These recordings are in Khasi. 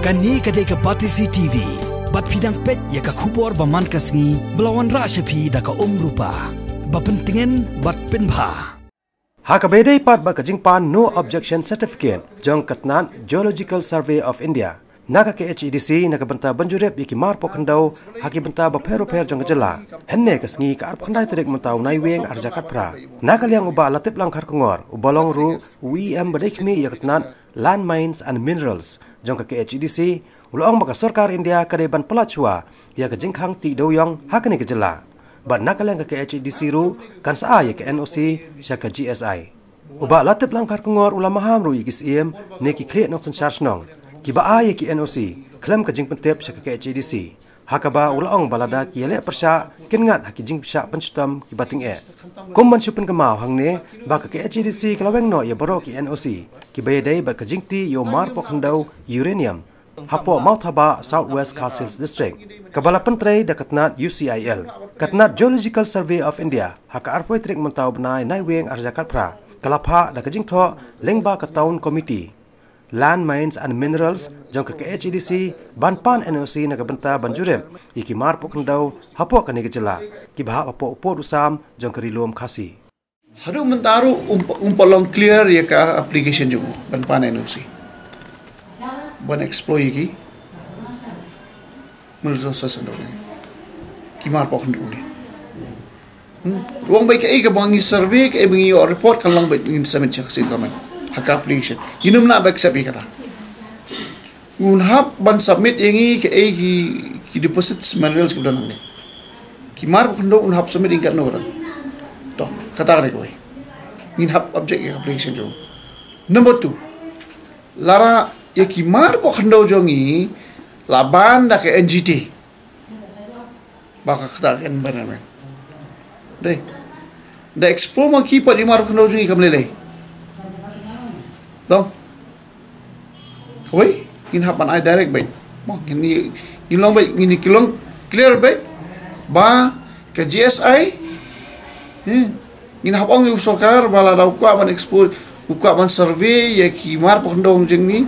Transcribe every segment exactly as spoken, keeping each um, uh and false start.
Kane ka dei ka Batesi T V. Bad phi dang peit ïa ka khubor ba man ka sngi ba la wanrah sha phi da ka Umrupa. Ba pyntngen bad pynbha. Ha kaba ïadei pat bad ka jingpan No Objection Certificate jong ka tnat Geological Survey of India na ka K H A D C na ka bynta ban jurip ïa ki mar poh khyndew ha ki bynta bapher bapher jong ka jylla. Hynne ka sngi ka arphew khyndai tarik mynta u Naiwieng arhajar khatphra, na ka liang u Bah Latiplang Kharkongor, uba long ruh u E M ba dei khmih ïa ka tnat Land Mines and Minerals jong ka K H A D C, u la ong ba ka sorkar India ka dei ban pyllait shuwa ïa ka jingkhang tih dewïong ha kane ka jylla. Bad na ka liang ka K H A D C ruh kan sa ai ïa ka N O C sha ka G S I. U Bah Latiplang Kharkongor u la maham ruh ïa ki Syiem ne ki khlieh nongsynshar shnong kiba ai ïa ki N O C khlem ka jingpyntip sha ka K H A D C. Ha kaba u la ong ba lada ki ïaleh pyrshah kin ngat ha ki jingpyrshah pynshitom kiba tyngeh. Kum ban shu pynkynmaw hangne ba ka K H A D C ka la weng noh ïa baroh ki N O C kiba ïadei bad ka jingtih ïa u mar poh khyndew uranium hapoh Mawthabah, South West Khasi Hills District, kaba la pyntrei da ka tnat U C I L. Ka tnat Geological Survey of India ha ka arphew tarik mynta u bnai Naiwieng arhajar khatphra ka la phah da ka jingthoh lyngba ka Town Committee Land Mines and Minerals jong ka K H A D C ban pan N O C na ka bynta ban jurip ïa ki mar poh khyndew hapoh kane ka jylla kiba hap hapoh u pud u sam jong ka Ri Lum Khasi. Haduh mynta ruh um, um pat long clear ïa ka application jong u ban pan N O C ban explore ïa ki mineral resources haduh ne ki mar poh khyndew ne. Hmm. Wang bad kaei kaba ngi survey, kaei ba ngi ïoh report kan long bad ngin submit sha ka state government ha ka application. Ngin ym lah ban accept ïa kata. Ngun hap ban submit ïa ngi kaei ki, ki deposit minerals kiba don hangne. Ki mar poh khyndew un hap submit ïa ngi katno ka don. To, kata ka dei kawei. Ngin hap object ïa ka application jong u. Number two, lada ïa ki mar poh khyndew jong ngi la ban da ka N G T ba ka kata ka environment. Dei. Da explore ma ki pat ïa mar khyndew jong ngi kam lei lei. Long. Kawei, ngin hap ban ai direct bad. Mo, ngin, ngin long bad, ngin ki long clear bad ba ka G S I. Hmm. Ngin hap ong ïa u sorkar ba lada u kwah ban explore, u kwah ban survey ïa ki mar poh khyndew jong ngi.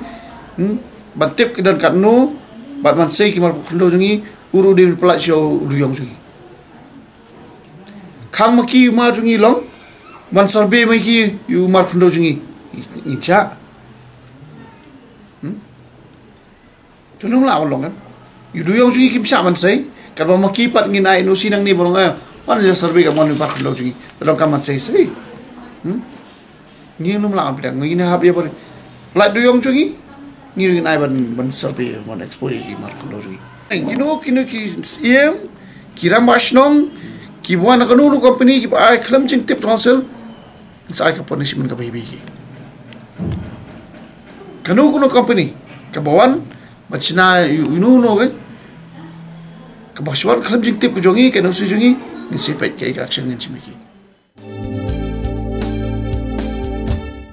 Hmm. Ban tip ki don katno, bad ban sei ki mar poh khyndew jong ngi, u ruh u dei ban pyllait sha u dewïong jong ngi. Khang ma ki u mar jong ngi long, ban survey ma ki u mar khyndew jong ngi. Ngin shah. Hmm? Kumno lah ban long em. U dewïong jong ngi kim shah ban sei, katba ma ki pat ngin ai N O C nangne ba long em. Ban ïa survey ka mon u mar khyndew jong ngi. Te long kam ban sei sei. Hmm? Ngi ngim lah ban pdiang, ngi hap ïa ban pyllait dewïong jong ngi. Ngi ngin ai ban, ban survey, ban explore ïa ki mar khyndew jong ngi. Kino kino ki Syiem, ki rangbah shnong, kiba wan na kano kano company kiba ai khlem jingtip council, ngin sa ai ka punishment kaba heavy ïa ki. Kano kano company kaba wan ban shna ïa uno uno, eh, kaba shu wan khlem jingtip ka jong ngi, ka N O C jong ngi, ngin sa peit kaei ka action ngin shim ïa ki.